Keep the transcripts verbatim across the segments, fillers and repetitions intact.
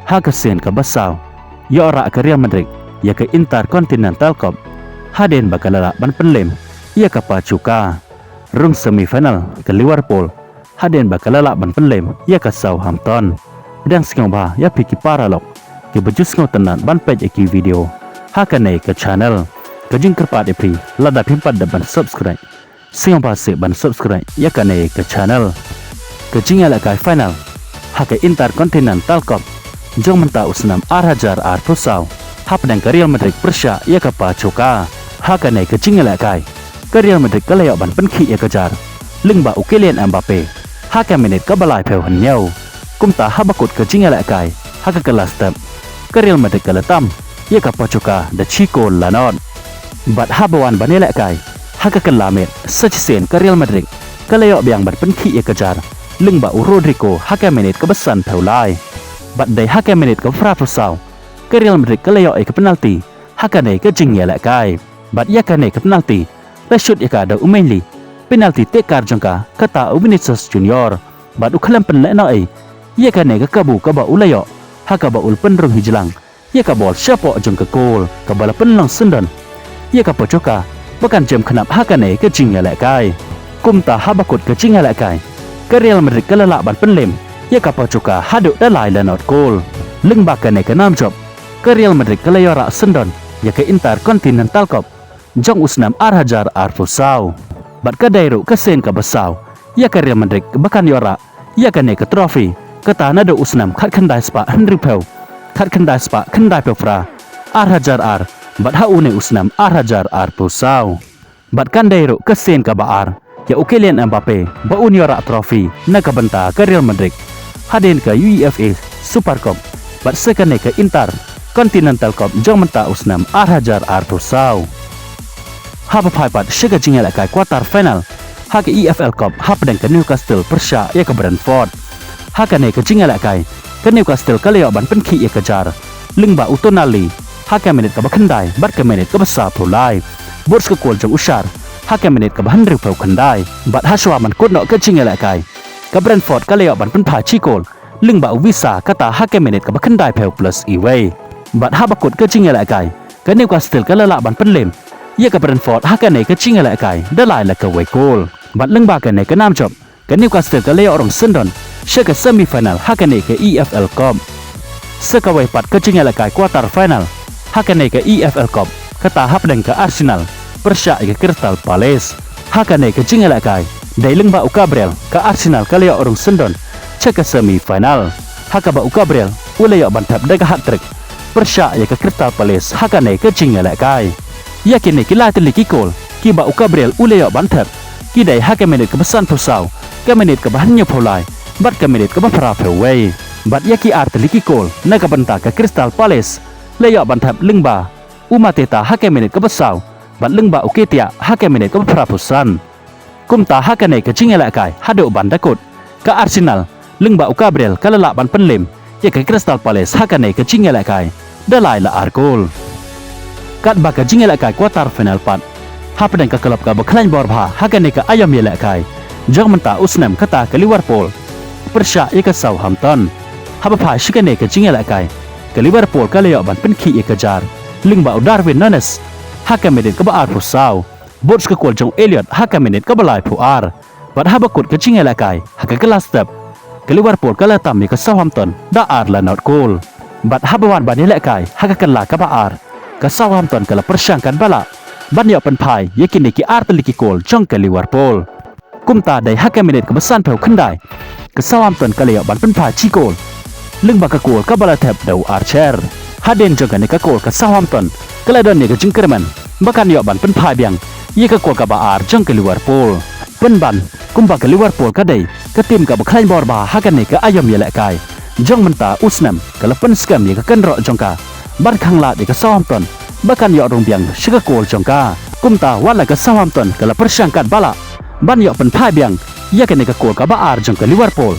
Ha ka sien kaba saw, ïoh rah ka Real Madrid ïa ka Intercontinental Cup hadien ba ka la lah ban pynlem ïa ka Pachuca. Rung semi final ka Liverpool hadien ba ka la lah ban pynlem ïa ka Southampton. Pdiang sngewbha ïa phi ki paralok kiba ju sngewtynnat ban peit ïa ki video ha kane ka channel. Ka jingkyrpad ïa phi, lada phim pat dep ban subscribe, sngewbha seh ban subscribe ïa kane ka channel. Ka jingïalehkai final ha ka Intercontinental Cup jong mynta u snem ar hajar arphew saw hapdeng ka Real Madrid pyrshah ïa ka Pachuca. Ha kane ka jingïalehkai, ka Real Madrid ka la ïoh ban pynkhih ïa ka jar lyngba u Kylian Mbappe ha ka minit kaba laiphew hynñiew. Kumta haba kut ka jingïalehkai ha ka kylla step, ka Real Madrid ka la tam ïa ka Pachuca da shi kol la nod. Bad haba wan ban ïalehkai ha ka kylla miet, sa shisien ka Real Madrid ka la ïoh biang ban pynkhih ïa ka jar lyngba u Rodrygo ha ka minit kaba sanphew lai. Bad dei ha ka minit kaba phraphew saw, ka Real Madrid ka la ïoh ïa ka penalti ha kane ka jingïalehkai. Bad ïa kane ka penalti la shoot ïa ka da u Mendy, penalti teh kar jong ka, kata u Vinicius Junior bad u khlem pynlehnohei ïa kane ka kabu kaba u la ïoh ha kaba u la pynrung hi jlang ïa ka bol shapoh jong ka kol kaba la pynlong syndon ïa ka Pachuca ba kan jem khnap ha kane ka jingïalehkai. Kumta haba kut ka jingïalehkai, ka Real Madrid ka la lah ban pynlem ïa ka Pachuca haduh da lai la nod kol. Lyngba kane ka nam jop, ka Real Madrid ka la ïoh rah syndon ïa ka Intercontinental Cup jong u snem ar hajar arphew saw. Bad ka dei ruh ka sien kaba saw ïa ka Real Madrid ba kan ïoh rah ïa kane ka trophy, kata naduh u snem khatkhyndai spah hynriewphew khatkhyndai spah khyndaiphew phra, ar hajar ar, bad ha une u snem ar hajar arphew saw. Bad kan dei ruh ka sien kaba ar ïa u Kylian Mbappe ba un ïoh rah trophy na ka bynta ka Real Madrid hadien ka UEFA Super Cup bad sa kane ka Intercontinental Cup jong mynta u snem ar hajar arphew saw. Haba phai pat sha ka jingïalehkai quarter final ha ka E F L Cup hapdeng ka Newcastle pyrshah ïa ka Brentford. Ha kane ka jingïalehkai, ka Newcastle ka la ïoh ban pynkhih ïa ka jar lyngba u Tonali ha ka minit kaba khyndai bad ka minit kaba saphew lai, bad sa ka kol jong u Schär ha ka minit kaba hynriewphew khyndai. Bad hashwa ban kut noh ka jingïalehkai, ka Brentford ka la ïoh ban pynphai shi kol lyngba u Wissa, kata ha ka minit kaba khyndaiphew plus iwei. Bad haba kut ka jingïalehkai, ka Newcastle ka la lah ban pynlem ïa ka Brentford ha kane ka jingïalehkai da lai la kawei kol. Bad lyngba kane ka nam jop, ka Newcastle ka la ïoh rung syndon sha ka semi final ha kane ka E F L Cup. Sa kawei pat ka jingïalehkai quarter final ha kane ka E F L Cup, kata hapdeng ka Arsenal pyrshah ïa ka Crystal Palace. Ha kane ka jingïalehkai, dei lyngba u Gabriel ka Arsenal ka la ïoh rung syndon sha ka semi final, ha kaba u Gabriel u la ïoh ban thep da ka hat-trick pyrshah ïa ka Crystal Palace ha kane ka jingïalehkai. Ïa kine ki lai tylli ki kol kiba u Gabriel u la ïoh ban thep ki dei ha ka minit kaba sanphew saw, ka minit kaba hynñiewphew lai bad ka minit kaba phraphew wei. Bad ïa ki ar tylli ki kol na ka bynta ka Crystal Palace la ïoh ban thep lyngba u Mateta ha ka minit kaba saw bad lyngba u Nketiah ha ka minit kaba phraphew san. Kumta ha kane ka jingïalehkai haduh ban da kut, ka Arsenal lyngba u Gabriel ka la lah ban pynlem ïa ka Crystal Palace ha kane ka jingïalehkai da lai la ar kol. Katba ka jingïalehkai quarter final pat, hapdeng ka club kaba khlaiñ bor bha ha kane ka aïom ïalehkai jong mynta u snem, kata ka Liverpool pyrshah ïa ka Southampton. Haba phai sha kane ka jingïalehkai, ka Liverpool ka la ïoh ban pynkhih ïa ka jar lyngba u Darwin Nunez ha ka minit kaba arphew saw, bad sa ka kol jong u Elliot ha ka minit kaba laiphew ar. Bad haba kut ka jingïalehkai ha ka kylla step, ka Liverpool ka la tam ïa ka Southampton da ar la nod kol. Bad haba wan ban ïalehkai ha ka kylla kaba ar, ka Southampton ka la pyrshang katba lah ban ïoh pynphai ïa kine ki ar tylli ki kol jong ka Liverpool. Kumta dei ha ka minit kaba sanphew khyndai, ka Southampton ka la ïoh ban pynphai shi kol lyngba ka kol kaba la thep da u Archer. Hadien jong kane ka kol, ka Southampton ka la don ïa ka jingkyrmen ba kan ïoh ban pynphai biang ïa ka kol kaba ar jong ka Liverpool. Pynban kumba ka Liverpool ka dei ka team kaba khlaiñ bor bha ha kane ka aïom ïalehkai jong mynta u snem, ka la pynskhem ïa ka kynroh jong ka ban khanglad ïa ka Southampton ba kan ïoh rung biang sha ka kol jong ka. Kumta wat la ka Southampton ka la pyrshang katba lah ban ïoh pynphai biang ïa kane ka kol kaba ar jong ka Liverpool,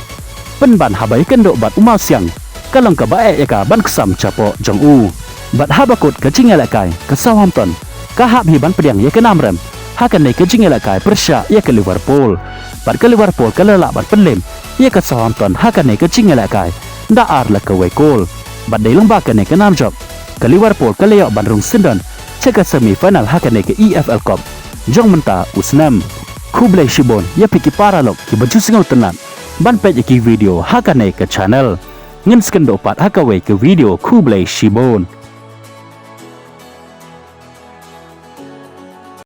pynban haba ïakynduh bad u Martial, ka long kaba eh ïa ka ban ksam shapoh jong u. Bad haba kut ka jingïalehkai, ka Southampton ka hap hi ban pdiang ïa ka nam rem ha kane ka jingïalehkai pyrshah ïa ka Liverpool. Bad ka Liverpool ka la lah ban pynlem ïa ka Southampton ha kane ka jingïalehkai da ar la kawei kol. Bad dei lyngba kane ka nam jop ka Liverpool ka la ïoh ban rung syndon sha ka semi final ha kane ka E F L Cup jong mynta u snem. Khublei shibun ïa phi ki paralok kiba ju sngewtynnat ban peit ïa ki video ha kane ka channel. Ngin sa kynduh pat ha kawei ka video, khublei shibun.